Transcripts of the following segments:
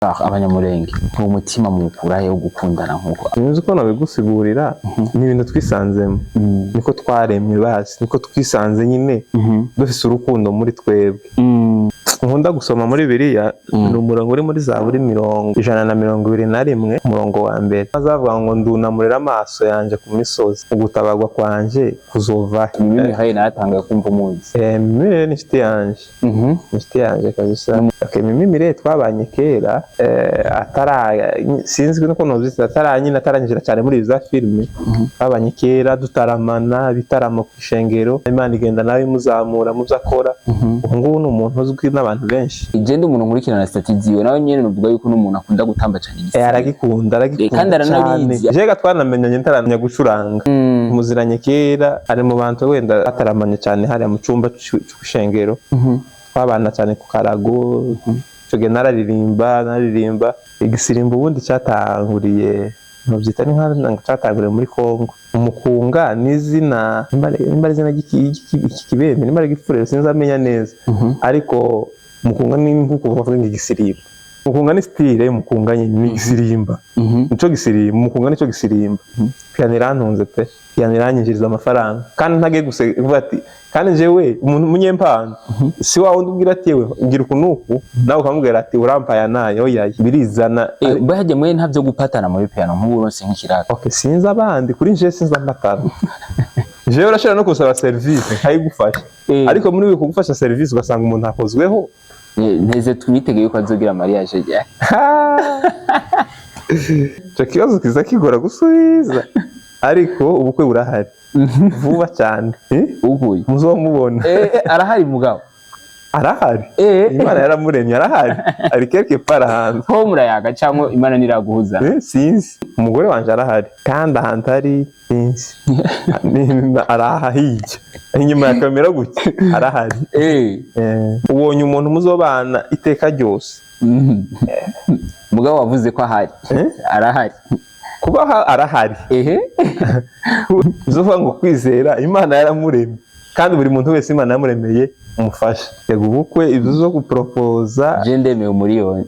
Abanyamurenge uwo mutima muwukura he wo gukundana nkuko? Sinzi uko nabigusigurira, ni ibintu twisanzemo, niko twaremwe basi, niko twisanze nyine dufise urukundo muri twebwe. Nkunda gusoma muri biriya, ni umurongo uri muri Zaburi 121, umurongo wa mbere. Azavuga ngo: "Ndunamurira amaso yanje ku misozi, ugutabarwa kwanje kuzova he?" Mimi Mihaye naratangaye kumva umuzi. Mimi rero ni inshuti yanje, ni inshuti yanje kabisa. Okay, Mimi Mire twabanye kera, atara, sinzi nuko novyita, atara nyine ataranyinjira cyane muri za filime. Twabanye kera dutaramana bitaramo ku ishengero, Imana igenda nawe imuzamura mu byo akora. Ubu ngubu ni umuntu uzwi n'abantu benshi. Je ndi umuntu nkurikirana statut ziwe, nawe nyene nuvuga yuko n'umuntu akunda gutamba cyane igisiga. Aragikunda, aragikunda Kandi aranabizi. cyane. Jega twanamenyanye ntaramenya gucuranga, muziranye kera, ari mu bantu wenda bataramanye cyane hariya mu cyumba c'ishengero. Twabana cyane ku karago. Icyo gihe naririmba igisirimbo. Ubundi cyatanguriye, ntubyita, ni nka cyatanguriye muri Kongo. Umukunga ni izina, nimba ari izina ry'ikibembe, nimba ari igipfurero, sinzamenya neza, ariko umukunga ni nk'uko bavuga ngo igisirimba. Umukunga ni style y'umukunga nyine, ni igisirimba, nico gisirimba. Umukunga nico gisirimba. Piano irantunze pe, piano iranyinjiriza amafaranga, kandi ntagiye gusa kuvuga ati, kandi jewe umuntu umunyempano si wa wundi ubwira ati: "Yewe, ngira uku nuku," nawe ukamubwira ati: "Urampaye nayo." Oya, birizana. Bahajya mwe ntavyo gupatana muri piano nk'ubu uronse nk'ikiraka? Okay, sinzi abandi, kuri nje sinzi amatara. Jewe urashobora no gusaba serivisi nkayigufasha, ariko muri kugufasha serivisi ugasanga umuntu akozweho. Nteze twitegeye yuko azogira mariage ryari? Icyo kibazo kiza kigora gusubiza, ariko ubukwe burahari vuba cyane. Uhuye. Muzomubona. Arahari mugabo? Arahari. Imana yaramuremye, arahari, ari quelque part ahantu. Ho murayaga cyangwa Imana niraguhuza? Sinzi, umugore wanje arahari, kandi ahantu ari sinzi. Araha hirya inyuma ya kamera gutya, arahari. Ubonye umuntu muzobana iteka ryose. Mugabo wavuze ko ahari. Arahari. Kuba arahari, uzovuga ngo kwizera Imana yaramuremye, kandi buri muntu wese Imana yamuremeye umufasha. Yego, ubukwe, ibyo zo guporopoza. Je ndemewe umuriyoni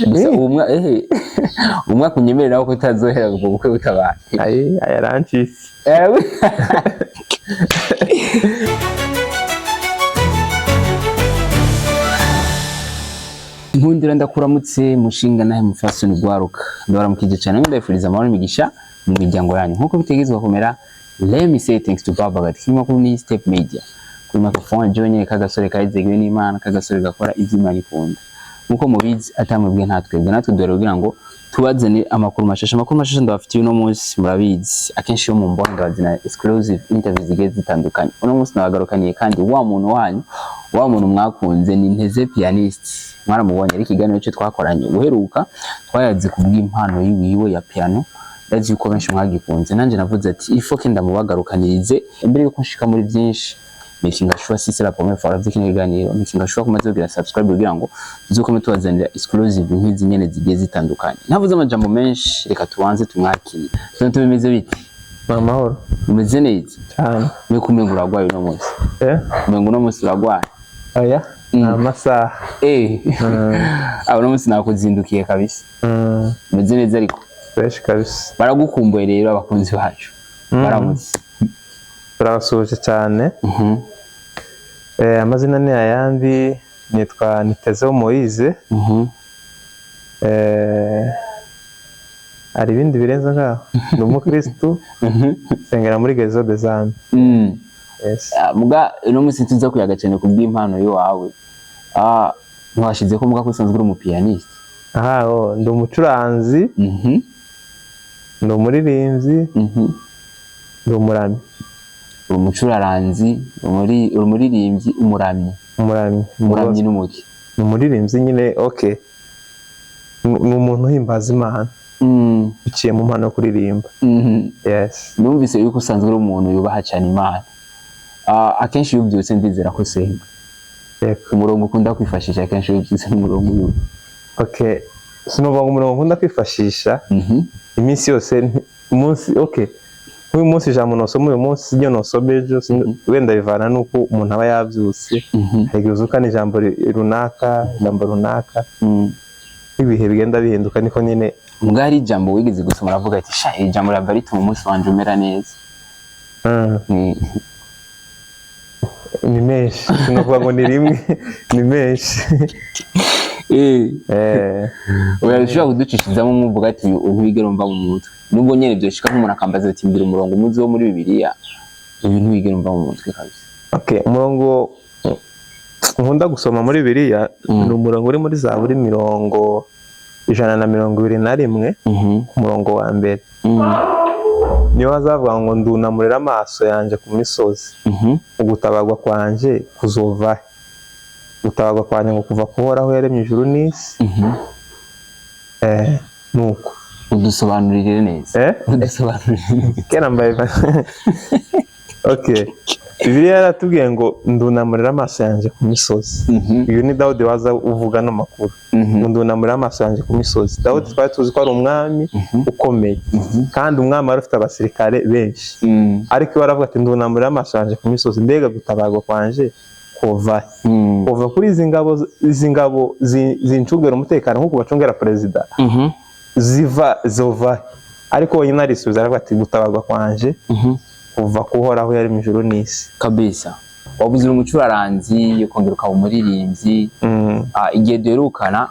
gusa. Uwo mwaka unyemerera ko utazohera ubwo bukwe butabaye. Aye, yarancitse. Nkundira ndakuramutse mushinga nahe mufasoni gwaruka, ndabaramukije cyane, ndabifuriza amahoro n'imigisha mu miryango yanyu nkuko bitegezwa kumera. Let me say thanks to Baba Gati kinyamakuru ni Step Media. Kuri microphone John nyene, kagasore kayizegiwe n'Imana, kagasore gakora ivyo Imana ikunda. Nkuko mubizi, atamwebwe nta twebwe, natwe dore kugira ngo tubazane amakuru mashasha. Amakuru mashasha ndabafitiye uno munsi, murabizi, akenshi iyo mumbona ndabazana exclusive interviews zigiye zitandukanye. Uno munsi nabagarukaniye kandi wa muntu wanyu, wa muntu mwakunze, ni Nteze Pianist. Mwaramubonye ari ikiganiro cyo twakoranye uheruka, twayaze kubw'impano yiwiwe ya piano. Ndazi yuko benshi mwagikunze, nanjye navuze ati il faut que ndamubagarukanirize. Imbere yuko nshika muri byinshi, making sure si c'est la première fois uravye kino kiganiro, making sure kumaze kugira subscribe kugira ngo tuzokome tubazanira exclusive nk'izi nyene zigiye zitandukanye. Ntavuze amajambo menshi, reka tubanze tumwakire. Tone tubimeze bite? Ni amahoro. Umeze neza? Cyane. Mwe kumenga uragwaye uno munsi. Umenga uno munsi uragwaye. Oya, ni amasaha. Uno munsi nakuzindukiye kabisa. Umeze neza ariko? Fresh kabisa. Baragukumbuye rero abakunzi bacu, baramutse. Turabasuhuje cyane. Amazina ni ayandi, nitwa Nitezeho Moise. Hari ibindi birenze ngaho? Ni umukristu, nsengera muri Guérison des Âmes. Yes. Ah, muga uno munsi tuza kuyaga cyane ku bw'impano y'iwawe. Ntiwashize ko muga ko usanzwe uri umupianiste? Aha, oh, ndi umucuranzi, ndi umuririmbyi, ndi umuramyi. Uri umucuraranzi, uri umuririmbyi, umuramyi. Umuramyi. Umuramyi n'umuki? Ni umuririmbyi nyine, okay. Ni umuntu uhimbaza Imana biciye mu mpano yo kuririmba. Yes. Numvise yuko usanzwe uri umuntu yubaha cyane Imana. Akenshi iyo ubyutse ndizera ko usenga. Yego. Umurongo ukunda kwifashisha akenshi iyo ubyutse n'umurongo uyu? Okay. Sinumva ngo umurongo nkunda kwifashisha iminsi yose, umunsi, okay. Nk'uyu munsi ijambo nosoma uyu munsi siryo nosoma ejo, wenda bivana n'uko umuntu aba yabyutse. Hari igihe uzukana ijambo runaka, ijambo runaka. Ibihe bigenda bihinduka, niko nyine. Mbwa hari ijambo wigeze gusoma aravuga ati: "Sha, iri jambo rava rituma umunsi wanje umera neza." Ni menshi, sinavuga ngo ni rimwe, ni menshi. Oya, ushobora kuducishirizamo mwuvuga ati: "Uyu ntiwigera umva mu mutwe," nubwo nyene vyoshika nk'umuntu akambaza ati: "Mbwira umurongo umuzi wo muri Bibiliya," uyu ntiwigera umva mu mutwe kabisa. Okay, umurongo nkunda gusoma muri Bibiliya ni umurongo uri muri Zaburi 121, ku murongo wa mbere. Niyo hazavuga ngo: "Ndunamurira amaso yanjye ku misozi, ugutabarwa kwanje kuzova he? Gutabarwa kwanjye ngo kuva kuhoraho yaremye ijuru n'isi." Nuko. Udusobanurire neza. Eh? Udusobanurire neza. Kera mbaye. Okay, Bibiliya yaratubwiye ngo: "Ndunamurira amaso yanjye ku misozi." Uyu ni Dawudi waza uvuga ano makuru, ngo: "Ndunamurira amaso yanjye ku misozi." Dawudi twari tuzi ko ari umwami ukomeye, kandi umwami wari ufite abasirikare benshi, ariko iwe aravuga ati: "Ndunamurira amaso yanjye ku misozi, mbega gutabarwa kwanje kuva he? Kuva kuri izi ngabo zincungera umutekano nk'uko bacungera perezida, ziva zova he?" Ariko wenyine arisubiza, aravuga ati: "Gutabarwa kwanje kuva kuhoraho yari mu ijuru n'isi." Kabisa, wabuze uri umucuraranzi, ukongera ukaba umuririmbyi. Igihe duherukana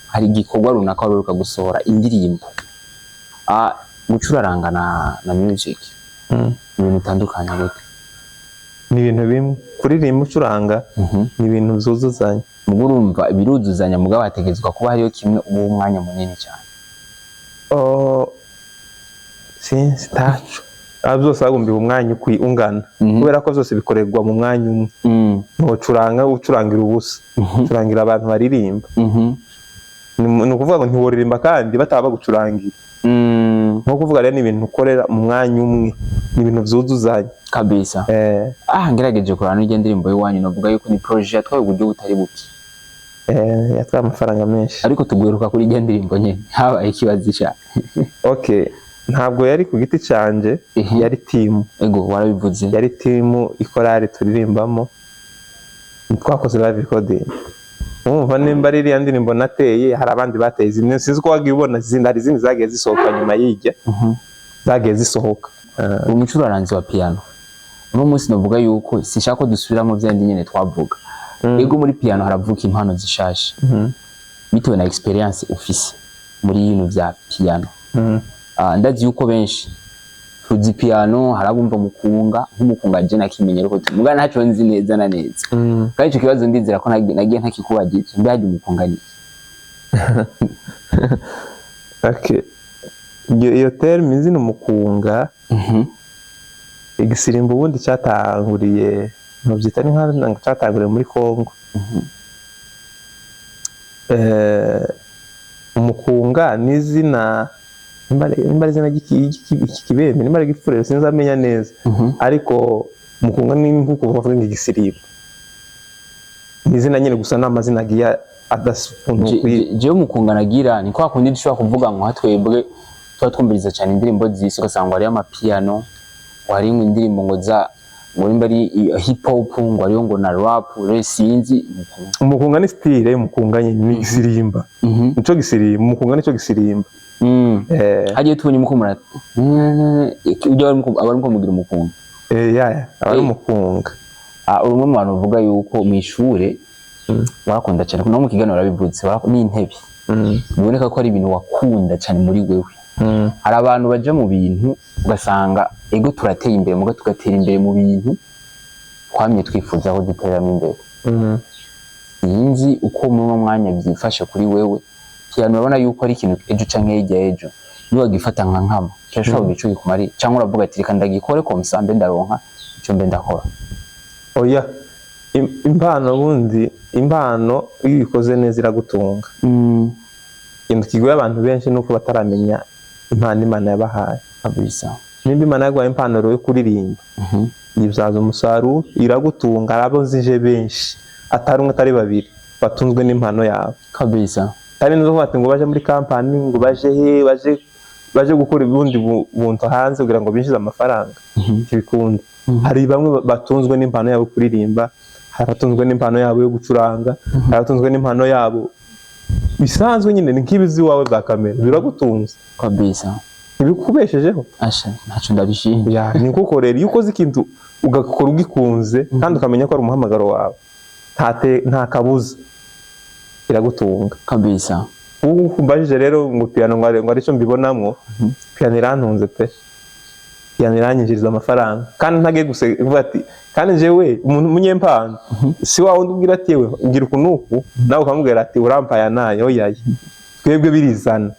hari igikorwa runaka wari uheruka gusohora indirimbo. Gucuraranga na music, ibintu bitandukanye gute? Ni ibintu bimwe. Kuririmba ucuranga ni ibintu byuzuzanya. Ubwo urumva biruzuzanya, mugabo hategerezwa kuba hariyo kimwe uba umwanya munini cyane. Oh, sinzi, ntaco. Byose bagomba umwanya ungana, kubera ko byose bikorerwa mu mwanya umwe. Ntucuranga ucurangira ubusa, ucurangira abantu baririmba. Ni ukuvuga ngo ntiworirimba kandi bataba bagucurangira. Nko kuvuga rero, ni ibintu ukorera mu mwanya umwe, ni ibintu byuzuzanya. Kabisa. Ngerageje kurana n'iryo ndirimbo y'iwanyu, navuga yuko ni projet yatwaye uburyo butari buke. Yatwaye amafaranga menshi. Ariko tuguheruka kuri iryo ndirimbo nyene habaye ikibazo sha. Okay, ntabwo yari ku giti canje, yari team. Ego, warabivuze. Yari team, ikorari turirimbamo, twakoze live recording. Urumva nimba ari iriya ndirimbo nateye, hari abandi bateye izindi, sinzi ko wagiye ubona izindi, hari izindi zagiye zisohoka nyuma y'ijya, zagiye zisohoka. Uri umucuraranzi wa piano. Uno munsi navuga yuko sinshaka ko dusubiramo bya bindi nyene twavuga. Ego, muri piano haravuka impano zishasha. Bitewe na experience ufise muri bino vya piano, ndazi yuko benshi tuzi piano, harabumva mukunga, nk'umukunga je nakimenye, ariko muga ntaco nzi neza na neza. Kandi ico kibazo ndizera ko nagiye ntakikubagije. Mbe harya umukunga ni iki? Okay. Iyo terme, izina umukunga, igisirimbo ubundi cyatanguriye, ntubyita, ni nka cyatanguriye muri Congo. Umukunga ni izina, nimba ari izina ry'ikibembe, nimba ari igipfurero, sinzamenya neza, ariko umukunga ni nk'uko bavuga ngo igisirimbo, ni izina nyine gusa, ni amazina agiye adasa ukuntu. Jewe umukunga nagira ni kwa kundi dushobora kuvuga ngo nka twebwe tuba twumviriza cyane indirimbo z'isi, ugasanga ngo hariyo amapiano, ngo hariyo indirimbo ngo za ngo nimba ari hip hop, ngo hariyo ngo na rap, rero sinzi umukunga. Umukunga ni style y'umukunga nyine, ni igisirimba. Nico gisirimba, umukunga nico gisirimba. Hagiye tubonye muko mura ujya abari muko mugira umukunga. Ya, aba ari umukunga. Uri umwe mu bantu bavuga yuko mu ishure warakunda cyane, no mu kiganiro warabivuze, n'intebe, biboneka ko ari ibintu wakunda cyane muri wewe. Hari abantu baja mu bintu ugasanga ego turateye imbere, muga tugatera imbere mu bintu twamye twifuza aho duteramo imbere. Sinzi uko muri uno mwanya byifashe kuri wewe. Piano urabona yuko ari ikintu ejo canke hirya y'ejo niwagifata nka nkama kirashobora kugira ico gikumariye, canke uravuga ati: "Reka ndagikore comme ça mbe ndaronka ico mbe ndakora"? Oya, impano, ubundi impano iyo uyikoze neza iragutunga. Ikintu kigoye abantu benshi ni uko bataramenya impano Imana yabahaye. Nimba Imana yaguhaye impano rero yo kuririmba, yibyaza umusaruro, iragutunga. Hari abo nzije benshi, atari umwe atari babiri, batunzwe n'impano yawe. Kandi nizo kuvuga ati ngo baje muri kampani, ngo baje he, baje gukora ubundi buntu hanze kugira ngo binjize amafaranga, ntibikunda. Hari bamwe batunzwe n'impano yabo yo kuririmba, hari abatunzwe n'impano yabo yo gucuranga, hari abatunzwe n'impano yabo. Bisanzwe nyine, ni nk'ibizi iwawe bya kamera, biragutunze. Kabisa. Ntibikubeshejeho? Asha, ntacyo ndabishimye. Ya, ni nkuko rero iyo ukoze ikintu, ugakora ugikunze kandi ukamenya ko ari umuhamagaro wawe, nta kabuza iragutunga. Ubu umbajije rero ngo piano, ngo aricyo mbibonamwo, piano irantunze pe. Piano iranyinjiriza amafaranga kandi ntagiye gusa kuvuga ati, kandi jewe umuntu umunyempano si wa wundi ubwira ati: "Yewe, ngira uku nuku," nawe ukamubwira ati: "Urampaye nayo." Oyaye, twebwe birizana.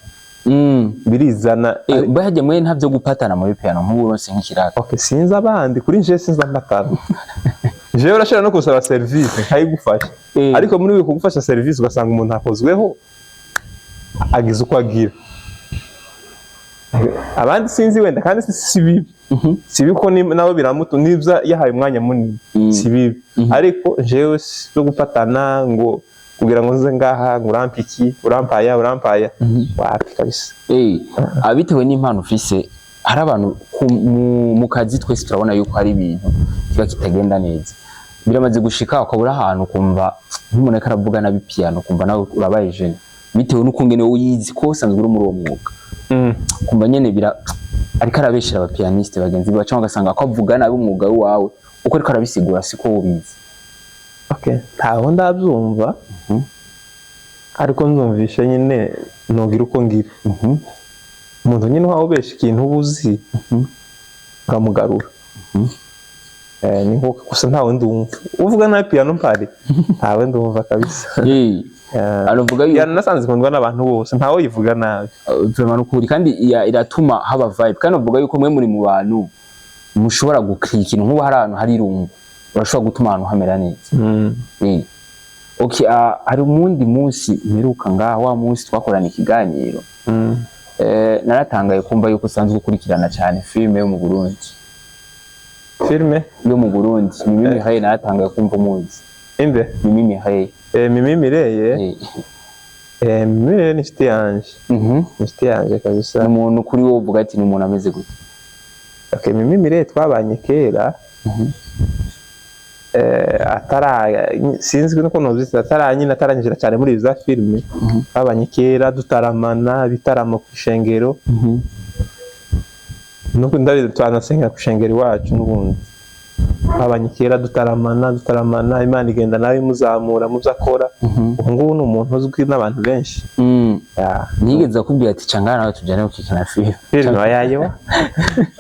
Birizana. Mbe hajya mwe ntabyo gupatana muri piano, nk'ubu uronse nk'ikiraka? Okay, sinzi abandi, kuri nje sinzi amatara. Jewe urashobora no gusaba serivisi nkayigufasha, ariko muri we kugufasha serivisi ugasanga umuntu akozweho, agize uko agira. Abandi sinzi wenda, kandi si bibi, si bibi ko nabo biramutu nibyo yahaye umwanya munini. Si bibi, ariko jewe si byo gufatana ngo kugira ngo nze ngaha ngo urampa iki, urampaya, urampaya, wapi kabisa. Bitewe n'impano ufise, hari abantu mu kazi twese turabona yuko hari ibintu kiba kitagenda neza. Biramaze gushika ukabura ahantu, ukumva nk'umuntu ariko aravuga nabi piano, ukumva nawe urabaye gêné, bitewe n'ukungene uyizi ko usanzwe uri muri uwo mwuga, kumva nyene bira ariko arabeshera abapianiste bagenzi bawe, cyangwa ugasanga ko avuga nabi umwuga wawe, uko ariko arabisigura siko ubizi? Okay, ntaho ndabyumva, ariko nzumvishe nyine nugira uko ngira. Umuntu nyine uhawe ubesha ikintu uba uzi, ukamugarura. Ni nko gusa ntawe ndumva uvuga nabi piano mpari, ntawe ndumva kabisa. Aravuga yuko Piano nasanze ikundwa n'abantu bose, ntawe yivuga nabi. Vraiment nukuri, kandi iratuma haba vibe. Kandi bavuga yuko mwe muri mu bantu mushobora gukira ikintu, nk'ubu hari ahantu hari irungu, urashobora gutuma ahantu hamera neza. Okay, hari umundi munsi mperuka ngaha, wa munsi twakorana ikiganiro, naratangaye kumva yuko usanzwe ukurikirana cyane filime yo mu Burundi. Filime? Yo mu Burundi, Mimi Mireille, naratangaye kumva umuzi. Inde? Mimi Mireille. Mimi Mireye. Mimi Mireye ni inshuti yanje. Ni inshuti yanje kabisa. Ni umuntu kuri wowe uvuga ati ni umuntu ameze gute? Okay, Mimi Mireye twabanye kera, atara, sinzi nuko novyita, atara nyine ataranyinjira cyane muri ibi za filime. Twabanye kera dutaramana bitaramo ku ishengero, nuko ndabizi twanasenga ku ishengero iwacu n'ubundi. Twabanye kera dutaramana, dutaramana, Imana igenda nawe imuzamura mu byo akora. Ubu ngubu ni umuntu uzwi n'abantu benshi. Ya. Ntiyigeze akubwira ati: "Cangana nawe tujyane gukina filime"? Filime oyayewa,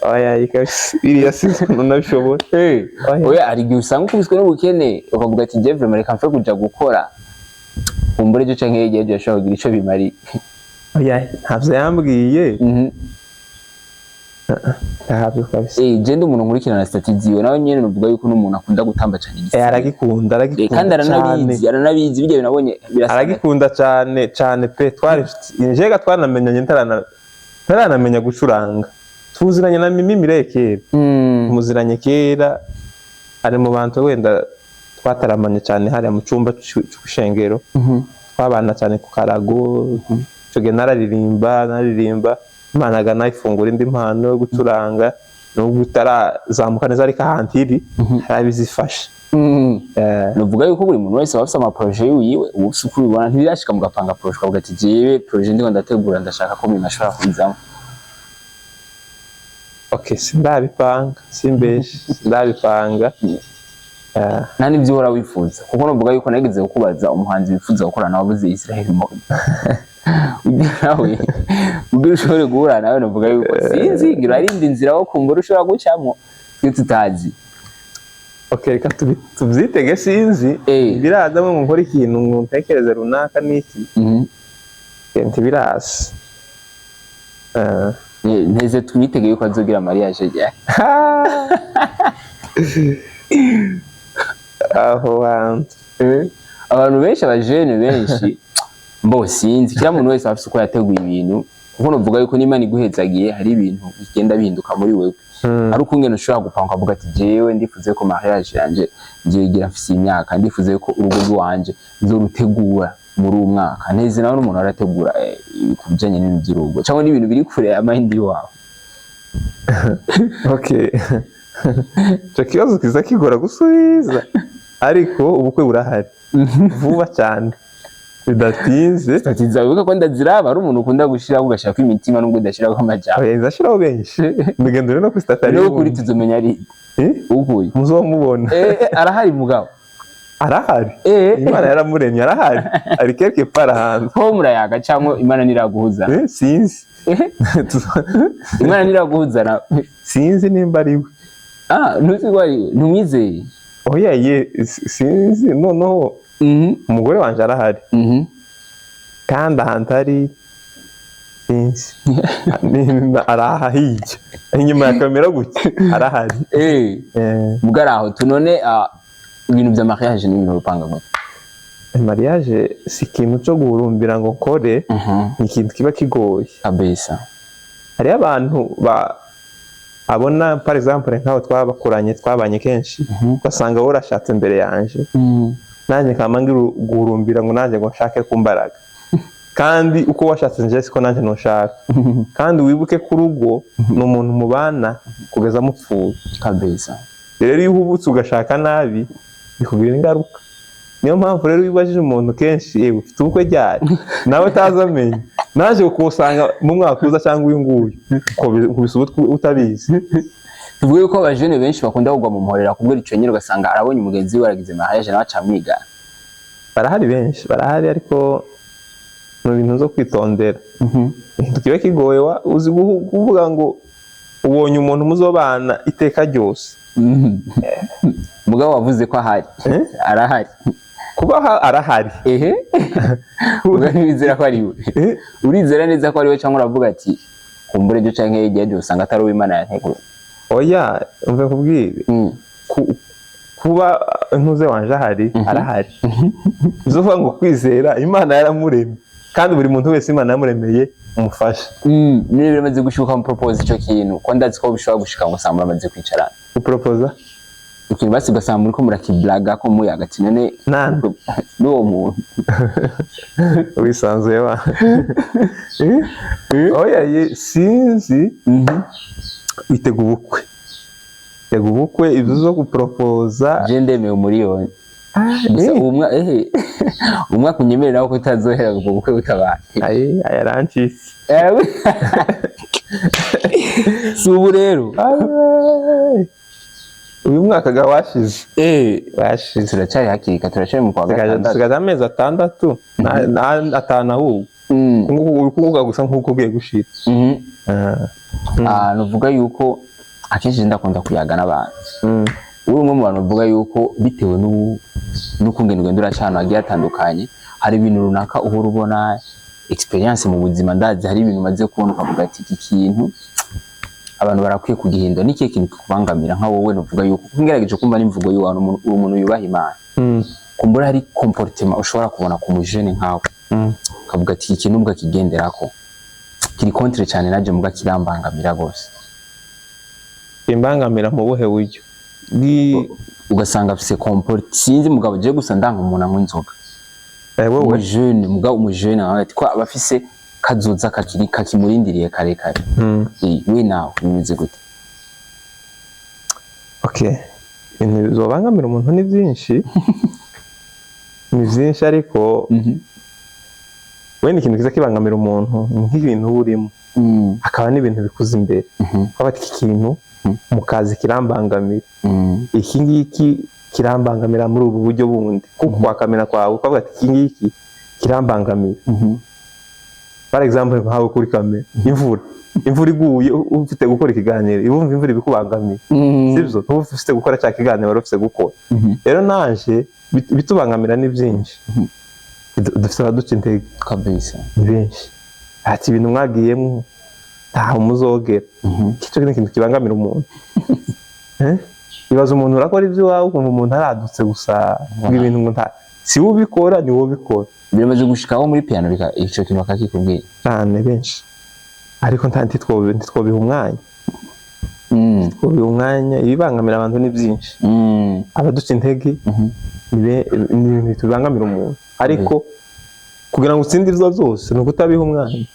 oyaye kabisa, iriya sinzi ukuntu nabishobora. Oya. Oya, hari igihe usanga ukubiswe n'ubukene, ukavuga ati: "Jewe vraiment reka mfe kuja gukora, kumbura ejo canke hirya y'ejo ashobora kugira ico bimariye." Oya, ntabyo yambwiye. Ntabyo kabisa. Je ndi umuntu nkurikirana statut ziwe, nawe nyene nuvuga yuko n'umuntu akunda gutamba cane igisirikare. Aragikunda. Aragikunda kandi cyane. aranabizi, aranabizi bijya binabonye birasa. Aragikunda cyane cyane pe. Twari inshuti, njega twanamenyanye ntaranamenya gucuranga. Tuziranye na Mimi Mireye kera. Muziranye kera, ari mu bantu wenda twataramanye cyane hariya mu cyumba c'ubushengero. Twabana cyane ku karago. Icyo gihe nararirimba, naririmba, Imana ifungura indi mpano yo gucuranga, nubwo itarazamuka neza, ariko ahantu iri harabizifasha. Nuvuga yuko buri muntu wese aba afise amaprojet yiwe. Ubu ufise uko ubibona, ntibirashika mugapanga projet, ukavuga ati: "Jewe projet ndiko ndategura, ndashaka ko Mimi ashobora kuyizamo"? Okay, sindabipanga, simbeshe, sindabipanga. Nta n'ivyo uhora wifuza? Kuko nuvuga yuko nageze kukubaza umuhanzi wifuza gukorana nawe, wavuze Israel Mbonyi. Ugira nawe ubwo ushobore guhura nawe, nuvuga yuko sinzi, ngira hari indi nzira wo kumbura ushobora gucamo twe tutazi. Okay, reka tubyitege, sinzi. Birazamo ngo nkore ikintu, ngo ntekereze runaka n'iki. Ntibiraza. Nteze twitege yuko azogira mariage ryari? Aho hantu. Abantu benshi, abajene benshi, mbo sinzi, kila muntu wese afise uko yateguye ibintu, kuko nuvuga yuko n'Imana iguhezagiye hari ibintu bigenda bihinduka muri wewe. Ari ukungene ushobora gupanga ukavuga ati: "Jewe ndifuze ko mariage yanje ngiye mfise imyaka, ndifuze ko urugo rwanje nzorutegura muri uwo mwaka." Nteze nawe n'umuntu arategura ku bijanye n'ibintu by'urugo cyangwa n'ibintu biri kure ya mind wawe? Okay, icyo kibazo kiza kigora gusubiza, ariko ubukwe burahari vuba cyane. Bidatinze. Statut zawe, wibuke ko ndaziraba, ari umuntu ukunda gushiraho, ugashirako imitima nubwo udashirako amajambo. Oya, nzashiraho benshi, ndagenda rero no kuri statut. Niwe ukuri tuzomenya ari ukuri. Muzomubona. Arahari mugabo. Arahari. Imana yaramuremye, arahari, ari quelque part ahantu. Ho murayaga cyangwa Imana niraguhuza? Sinzi. Imana niraguhuza nawe. Sinzi nimba ari we. Ah, ntuzi ko ari we? Ntumwizeye? Oya ye, sinzi noneho. Umugore wanje arahari. Kandi ahantu ari sinzi. Nimba ari aha hirya inyuma ya kamera gutya, arahari. Ubwo ari aho tunone ibintu bya mariage ni ibintu bipanga gute? Mariage si ikintu cyo guhurumbira ngo nkore, ni ikintu kiba kigoye. Kabisa. Hariyo abantu ba abona, par exemple nk'abo twabakuranye, twabanye kenshi, ugasanga wowe urashatse mbere yanje, nanjye nkaba ngira guhurumbira ngo nanjye ngo nshake ku mbaraga, kandi uko washatse nje siko nanjye ntushaka. Kandi wibuke ko urugo ni umuntu mubana kugeza mupfuye. Rero iyo uhubutse ugashaka nabi, bikugira ingaruka. Niyo mpamvu rero iyo ubajije umuntu kenshi, yewe ufite ubukwe ryari, nawe utazi amenya, naje kuwusanga mu mwaka uza cyangwa uyu nguyu, ukubise ubutwe utabizi. Tuvuge ko abajene benshi bakunda kugwa mu muhorera kubwo ico nyine, ugasanga arabonye umugenzi we aragize mariage, nawe acamwigana. Barahari benshi, barahari, ariko ni ibintu zo kwitondera. Ikintu kiba kigoye, uzi kuvuga ngo ubonye umuntu muzobana iteka ryose. Mugabo wavuze ko ahari. Eh? Arahari. Kuba arahari. Ehe, ubwo ntiwizera ko ari we? Eh? Urizera neza ko ari we, cyangwa uravuga ati kumbura ejo canke hirya y'ejo usanga atari uw'Imana yanteguye? Oya, umve nkubwire. Kuba ntuze wanje ahari, arahari, bivuga ngo kwizera Imana yaramuremye, kandi buri muntu wese Imana yamuremeye umufasha. Niba biramaze gushuka mu propose ico kintu, ko ndazi ko bishobora gushika ngo usanga muramaze kwicarana. Uporopoza? Ikintu basi ugasanga muriko murakiblaga ko muyaga ati none Nande? N'uwo muntu. Wisanzuye wa. Eh? Oya ye, sinzi. Witega ubukwe, tega ubukwe, ibyo zo guporopoza. Je ndemewe umuriyoni gusa. Uwo umwaka unyemerera ko utazohera ubwo bukwe butabaye. Aye, ayarancitse. Ewe. Si ubu rero. Aye. Uyu mwaka ga washize. Washize. Turacyari hakiri kare, turacyari mu kwa gatandatu. Dusigaje amezi 6 na 5 ahubwo. Uri kuvuga gusa nk'uko ugiye gushira. Ah, nuvuga yuko akenshi ndakunda kuyaga n'abantu. Uri umwe mu bantu bavuga yuko bitewe n'ukungene ugenda uraca ahantu hagiye hatandukanye, hari ibintu runaka uhora ubona, experience mu buzima. Ndazi hari ibintu umaze kubona ukavuga ati iki kintu abantu barakwiye kugihindura. Ni ikihe kintu kikubangamira nka wowe? Nuvuga yuko kuko ngerageje kumva n'imvugo y'uwantu, uri umuntu yubaha Imana. Kumbura hari comportement ushobora kubona ku mujene nkawe, ukavuga ati iki kintu ubwo akigenderako kiri contre cyane naje, muga kirambangamira gose. Imbangamira mu buhe buryo? Ugasanga afise comport, sinzi mugabo je gusa ndanga umuntu anywa inzoga. Wowe? Umujene, mugabo umujene nawe ati ko aba afise kazoza kakiri kakimurindiriye karekare. We nawe bimeze gute? Okay, ibintu bizobangamira umuntu ni byinshi, ni byinshi, ariko wenda ikintu kiza kibangamira umuntu ni nk'ibintu uba urimo, hakaba n'ibintu bikuza imbere, ukaba ati iki kintu mu kazi kirambangamira, iki ngiki kirambangamira muri ubu buryo bundi, kuko kwa kamera kwawe ukavuga ati iki ngiki kirambangamira. Par exemple nkawe kuri kamera, imvura iguye ufite gukora ikiganiro, ibumva imvura ibikubangamiye, sibyo? Ntuba ufite gukora cya kiganiro wari ufite gukora. Rero naje bitubangamira ni byinshi. Dufite abaduca intege. Ni benshi, ati ibintu mwagiyemo ntaho muzogera. Icyo ni ikintu kibangamira umuntu. Eh? Ibaza umuntu urakora ibyo iwawe, ukumva umuntu aradutse gusa ngo ibintu ngo nta, si wowe ubikora, ni wowe ubikora. Biramaze gushikaho muri piano ico kintu bakakikubwira? Cyane, benshi, ariko nta ntitwobiha umwanya. Twobiha umwanya. Ibibangamira abantu ni byinshi. Abaduca intege ni ibintu bitubangamira umuntu, ariko kugira ngo utsinde ibyo byose ni ukutabiha umwanya.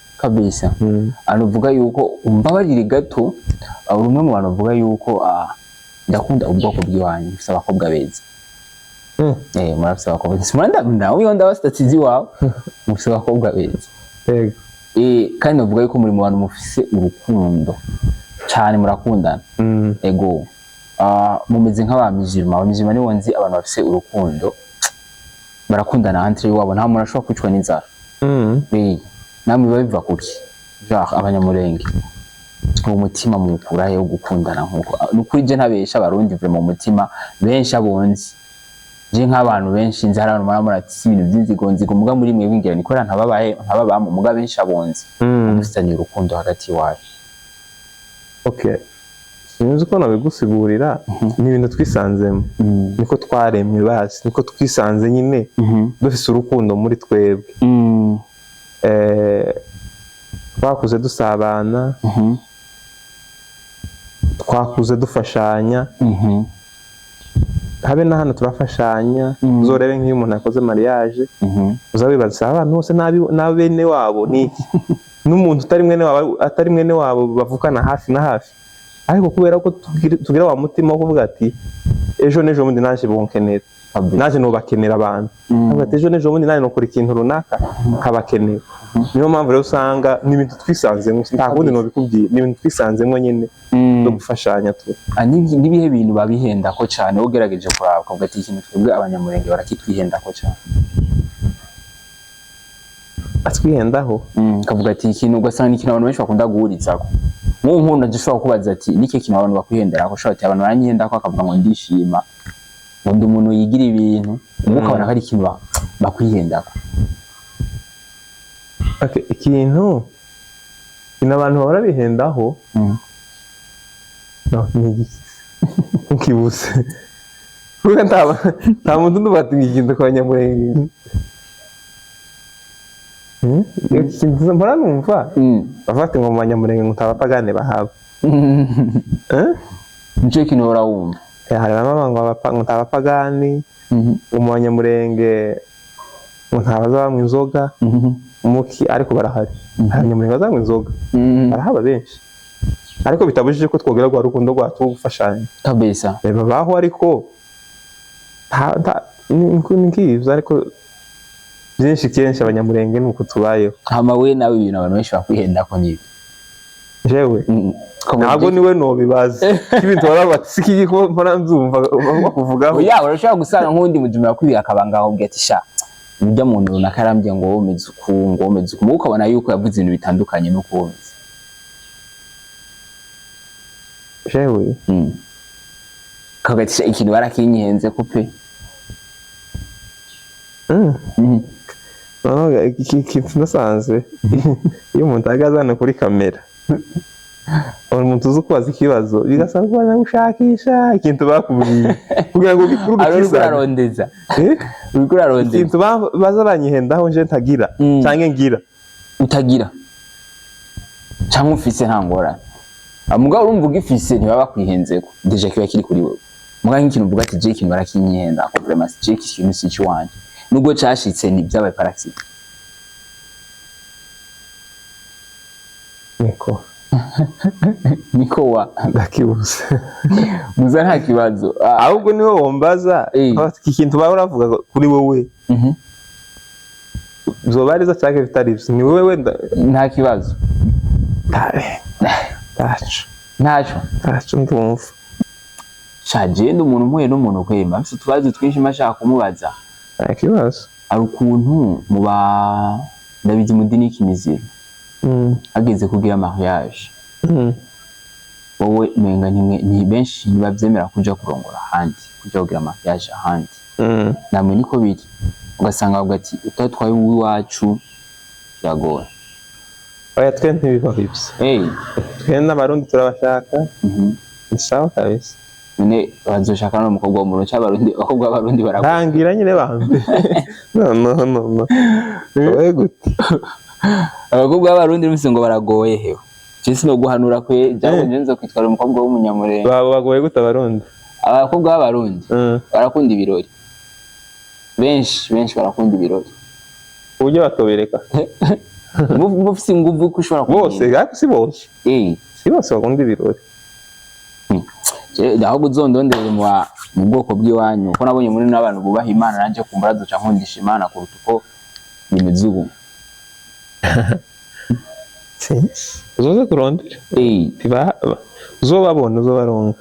Anuvuga yuko umbabarire gato, uri umwe mu bantu bavuga yuko ndakunda ubwoko bw'iwanyu, mufise abakobwa beza. Murafise abakobwa beza. Muranda nawe iyo ndabasitatizi iwawe mufise abakobwa beza. Yego. Kandi navuga yuko muri mu bantu mufise urukundo cane, murakundana. Ego. Mumeze nk'abamizirima. Abamizirima nibo nzi abantu bafise urukundo, barakundana entre iwabo, nta muntu ashobora kwicwa n'inzara. Namwe biba biva kuki? Genre Abanyamurenge uwo mutima muwukura he wo gukundana? Nkuko nukuri je ntabesha, Abarundi vraiment umutima benshi abonzi je nk'abantu benshi nzi, hari abantu muramura ati si ibintu by'inzigo nzigo, muga muri mwe bingira nikora ntababahe ntababamo, muga benshi abonzi mufitanye urukundo hagati iwacu. Okay, sinzi uko nabigusigurira, ni ibintu twisanzemo, niko twaremwe basi, niko twisanze nyine dufise urukundo muri twebwe. Twakuze dusabana, twakuze dufashanya, habe na hano turafashanya. Uzorebe nk'iyo umuntu yakoze mariage, uza wibaza abantu bose n'abene wabo ni iki, n'umuntu utari mwene wabo, atari mwene wabo bavukana hafi na hafi, ariko kubera ko tugira wa mutima wo kuvuga ati ejo n'ejo bundi naje bonkenera, naje nubakenera abantu. Avuga ati ejo n'ejo bundi naje nokora ikintu runaka nkabakenera. Niyo mpamvu rero usanga ni ibintu twisanzemo, nta kundi nobikubwira, ni ibintu twisanzemo nyine byo gufashanya tu. N'ibihe bintu babihendako cane ugerageje kuraba ukavuga ati ikintu twebwe Abanyamurenge barakitwihendako cane? Atwihendaho? Ukavuga ati ikintu, ugasanga ni ikintu abantu benshi bakunda guhurizako. Nk'ubu nk'ubu ushobora kubaza ati niki kintu abantu bakwihenderako, ushobora ati abantu baranyihendako, akavuga ngo ndishima, ngo ndi umuntu yigira ibintu, ubu ukabona ko ari ikintu bakwihendako. Okay, ikintu abantu bahora bihendaho, no, ni igiki nkibuze, kuko nta muntu ndumva ati ikintu kwa Banyamurenge. Ikintu mpora numva, bavuga ati ngo mu Banyamurenge ngo nta bapagane bahaba. Eh? Nico kintu uhora wumva? Hari bamwe ngo ngo nta bapagani, ngo mu Banyamurenge ngo nta bazabanywa inzoga muki, ariko barahari. Hari Abanyamurenge bazanywa inzoga, barahaba benshi, ariko bitabujije ko twogera rwa rukundo rwacu rwo gufashanya. Kabisa. Babaho, ariko ni nk'ibyo, ariko byinshi kenshi Abanyamurenge ni uko tubayeho. Hama we nawe, ibintu abantu benshi bakwihendako nibi? Jewe ntabwo niwe nobibaza ibintu baravuga ati siki ko mpora nzumva bakuvugaho. Oya, urashobora gusanga nk'undi mujuma yakwibiye akabanga, akakubwira ati sha urya muntu runaka arambwiye ngo wowe umeze uku, ngo wowe umeze uku, muga ukabona yuko yavuze ibintu bitandukanye n'uko wowe umeze. Jewe? Akavuga ati sha ikintu barakinyihenze ko pe. Noneho iki kintu nasanze iyo umuntu ahagaze hano kuri kamera, umuntu uzi kubaza ikibazo bigasaba kubanza gushakisha ikintu bakubwiye kugira ngo gikurure Ari uriko ukizane. urarondeza. Eh? Uriko urarondeza. Ikintu baza banyihendaho nje ntagira canke ngira? Utagira cyangwa ufise nta ngorane. Mugabo urumva ugifise ntibaba bakwihenzeko, déjà kiba kiri kuri wewe. Mugabo nk'ikintu uvuga ati je ikintu barakinyihenda ko vraiment je iki kintu si ikiwanje, nubwo cashitse ni byabaye parasite. Niko. Niko wa Ndakibuze. Muza nta kibazo. Ahubwo niwe wombaza iki kintu baba uravuga kuri wowe, zoba arizo canke bitari ivyo, ni wowe wenda. Nta kibazo. Ntaco. Ntaco. Ntaco ndumva. Sha je ndi umuntu mpuye n'umuntu kwema mfise utubazo twinshi mba nshaka kumubaza. Nta kibazo. Hari ukuntu muba ndabizi mu dini y'ikimiziro hageze kugira mariage, wowe umenga nimwe ni benshi ntibavyemera kuja kurongora ahandi, kuja kugira mariage ahandi. Namwe niko biri? Ugasanga bavuga ati utatwaye uw'iwacu biragora. Oya, twe ntibibaho ivyo. Twe n'Abarundi turabashaka. Ni sawa kabisa. None bazoshaka n'umukobwa wo mu Burundi canke Abarundi, abakobwa b'Abarundi barakora? Ntangira nyine bambe, no, no, no, no, wowe gute? Abakobwa b'Abarundi numvise ngo baragoye. Hewe, je sinoguhanura kwe jawe. Je nzo kwitwara umukobwa w'Umunyamurenge. Baba bagoye gute Abarundi? Abakobwa b'Abarundi barakunda ibirori, benshi benshi barakunda ibirori. Uburyo batobereka. Mufise inguvu ko ushobora Bose? kumenya. Ariko si bose. Si bose bakunda ibirori. Ahubwo uzondondere mu bwoko bw'iwanyu, kuko nabonye muri n'abantu bubaha Imana, nanje kumbura duca nkundisha Imana kuruta uko bimeze ubu. Sinzi, uzoze kurondera. Uzobabona, uzobaronka.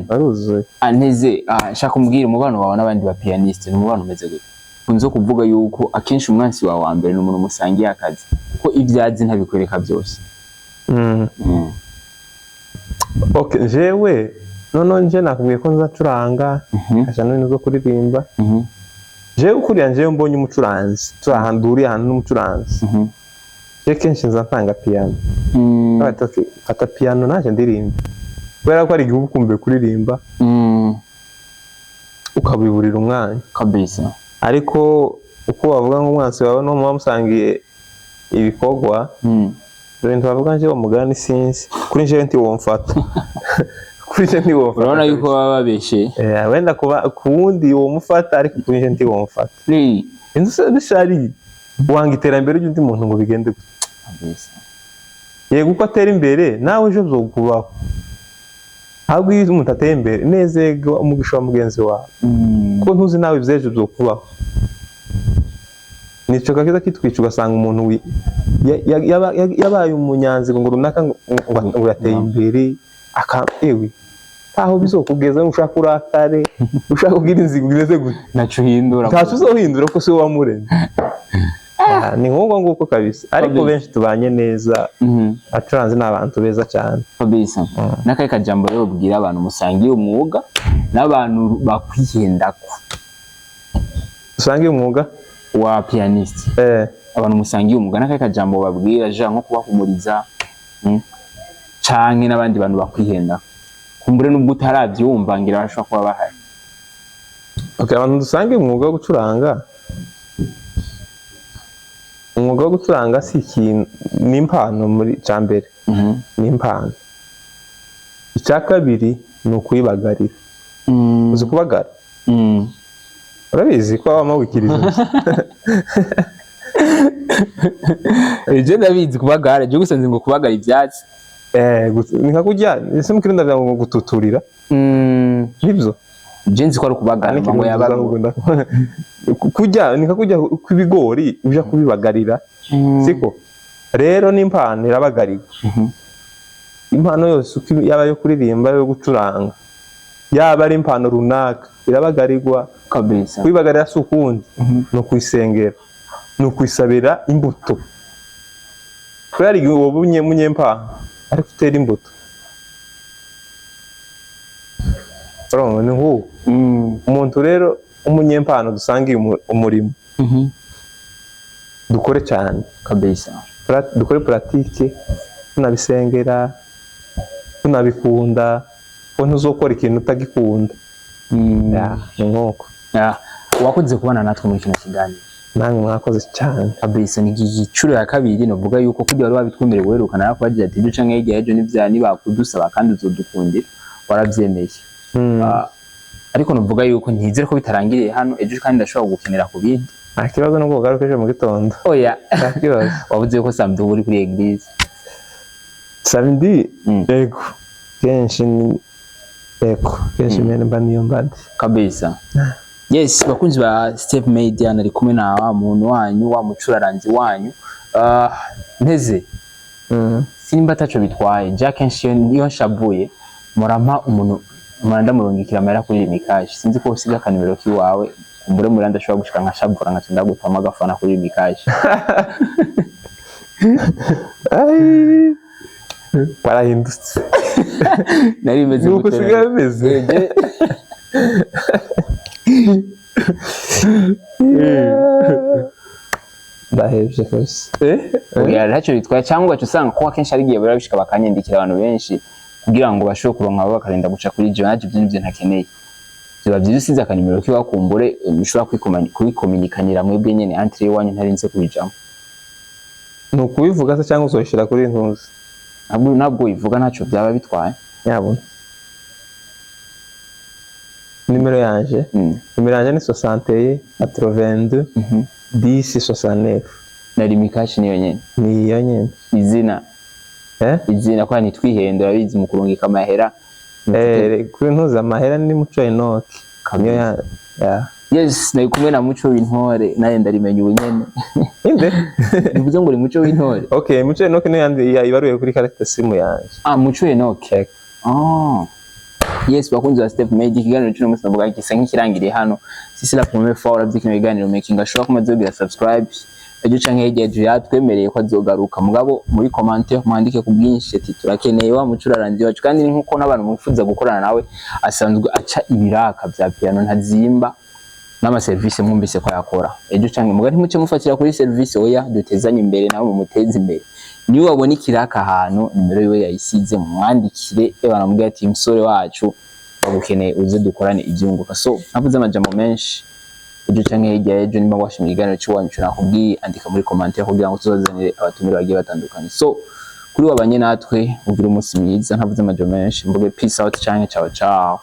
Baruzuye. Anteze, nshaka umbwire umubano wawe n'abandi ba pianiste, ni umubano umeze gute? Kunze kuvuga yuko akenshi umwansi wawe wa mbere ni umuntu musangiye akazi, kuko ibyo azi ntabikwereka byose. Okay, jewe noneho nje nakubwiye ko nzacuranga, nkaja n'ibintu byo kuririmba. Jewe kuriya, njewe mbonye umucuranzi, turi ahantu, duhuriye ahantu n'umucuranzi, je kenshi nza ntanga piano. Bati, "Okay, fata piano naje ndirimba," kubera ko hari igihe uba ukumbuye kuririmba, ukabiburira umwanya. Ariko uko bavuga ngo umwansi wawe n'uwo muba musangiye ibikorwa, ibyo bintu bavuga, nje mugani sinzi, kuri njewe ntiwomfata, kuri nje ntiwomfata. Urabona yuko baba babeshe. Wenda kuba ku wundi womufata, ariko kuri nje ntiwomfata. Inzu se bishari wanga iterambere ry'undi muntu ngo bigende gute? Yego, uko atera imbere nawe ejo bizokubaho. Ahubwo iyo umuntu ateye imbere, nezerwa umugisha wa mugenzi wawe, kuko ntuzi nawe iby'ejo bizokubaho. Nico kakiza kitwica, ugasanga umuntu yabaye umunyanzigo ngo runaka ngo yateye imbere, aka ewe ntaho bizokugeza. Ushaka urakare, ushaka kugira inzigo imeze gute, Ntaco uhindura. Ntacyo uzohindura ko si wowe wamuremye. Ah, ni nk'uko nguko kabisa, ariko benshi tubanye neza. Abacuranzi ni abantu beza cyane. Kabisa. N'akahe kajambo rero ubwira abantu musangiye umwuga n'abantu bakwihendako? Usange umwuga Wa pianiste. Abantu musangiye umwuga, n'akahe kajambo babwira, ja nko kubahumuriza, Canke n'abandi bantu bakwihendako, kumbure nubwo utaravyumva, ngira bashobora kuba bahari. Okay, abantu dusange umwuga wo gucuranga, umwuga wo gucuranga si ikintu, ni impano. Muri cya mbere ni impano, icya kabiri ni ukuyibagarira. Uzi kubagara? Urabizi ko waba wikiriza? Je ndabizi kubagara, je gusa nzi ngo kubagara ivyatsi. Ni nka kurya, ese mu Kirundi ndavuga ngo gututurira, nibyo? Je nzi ko ari ukubagara N'ikirundi ngo yabaga. Kurya ni nka kurya kw'ibigori, uja kubibagarira, siko? Rero n'impano irabagarirwa. Impano yose uko yaba yo kuririmba, yo gucuranga, yaba ari impano runaka, irabagarirwa. Kuyibagarira si ukundi, ni ukuyisengera, ni ukuyisabira imbuto, kubera igihe woba umunyempano ariko utera imbuto. Urumva ni nk'uwo umuntu rero w'umunyempano dusangiye umurimo, dukore cyane. Dukore pratique, tunabisengera, tunabikunda, ko ntuzokora ikintu utagikunda. Ya, ni nk'uko. Ya, wakoze kubana natwe muri kino kiganiro. Namwe mwakoze cyane. Kabisa, ni igicuro ya kabiri. Novuga yuko kugira wari wabitwemereye guherukana, nakubagira ati ejo canke hirya y'ejo nivya nibakudusaba kandi uzodukundira, waravyemeye. Ah, ariko novuga yuko ntizere ko bitarangiriye hano, ejo kandi ndashobora gukenera ku bindi. Nta kibazo, nubwo ugaruka ejo mu gitondo. Oya. Nta kibazo. Wavuze ko samedi uba uri kuri église. Samedi? Yego, kenshi yego, kenshi mbene mba niyo mbandi. Kabisa. Yes, bakunzi ba Step Media, nari kumwe na wa muntu wanyu, wa mucuraranzi wanyu. Nteze simba ataco bitwaye, ja kenshi iyo nshavuye murampa umuntu muranda ndamurungikira amahera kuri Lumicash. Sinzi ko usiga akanimero kiwawe, kumbure muranda ashobora gushika nkashavura nkaca ndagutama agafana kuri Lumicash. Ai, warahindutse. Nari meze Nuko gute? usigaye bimeze. Ndahevye kabisa. Oya, ntacyo bitwaye, cyangwa ugaca usanga kuko akenshi ari igihe bishika bakanyandikira abantu benshi kugira ngo bashobore kuronka abo bakarinda guca kuri jewe, naje ibyo nivyo ntakeneye. Biba byiza usize akanimero kiwawe, kumbure mushobora kwikomunikanira mwebwe nyene entre iwanyu, ntarinze kubijamo. Ni ukubivuga se cyangwa uzoyishira kuri ntuzi? Ntabwo uyivuga, ntacyo byaba bitwaye. Yabona nimero yanje. Nimero yanje ni 61 82 10 69. Na Lumicash niyo nyene? Ni iyo nyene. Izina? Eh. Izina, kwa ntitwihende, urabizi mu kurungika amahera. Kuri ntuza amahera ni Muco Enoch, niyo ya. Yes, nari kumwe na Muco w'Intore, nawe ndarimenya ubu nyene. Inde? Bivuze ngo uri Muco w'Intore. Okay, Muco Enoch niyo yandi ibaruye kuri carte SIM yanje. Ah, Muco Enoch. Check. Ah. Yes, bakunzi ba Step Media, ikiganiro cy'uno munsi navuga gisa nk'ikirangiriye hano. Si c'est la première fois uravye kino kiganiro, making sure ko umaze kugira subscribe. Ejo canke hirya ejo yatwemereye ko azogaruka, mugabo muri commentaire mwandike ku bwinshi ati turakeneye wa mucuraranzi wacu. Kandi ni nkuko n'abantu mwifuza gukorana nawe, asanzwe aca ibiraka vya piano, ntazimba, n'amaserivisi mwumvise ko yakora. Ejo canke muga ntimuce mufatira kuri service, oya, dutezanye imbere nawe mumuteze imbere. Niyo wabona ikiraka ahantu, nimero yiwe yayisize, mumwandikire, banamubwira ati musore wacu bagukeneye, uze dukorane ibyunguka. So ntavuze amajambo menshi, ejo canke hirya y'ejo, nimba washimye ikiganiro cy'iwanyu nakubwiye, andika muri commentaire kugira ngo tuzazanire abatumire bagiye batandukanye. So kuri wabanye natwe, ugira umunsi mwiza. Ntavuze amajambo menshi, mvuge peace out canke ciao ciao.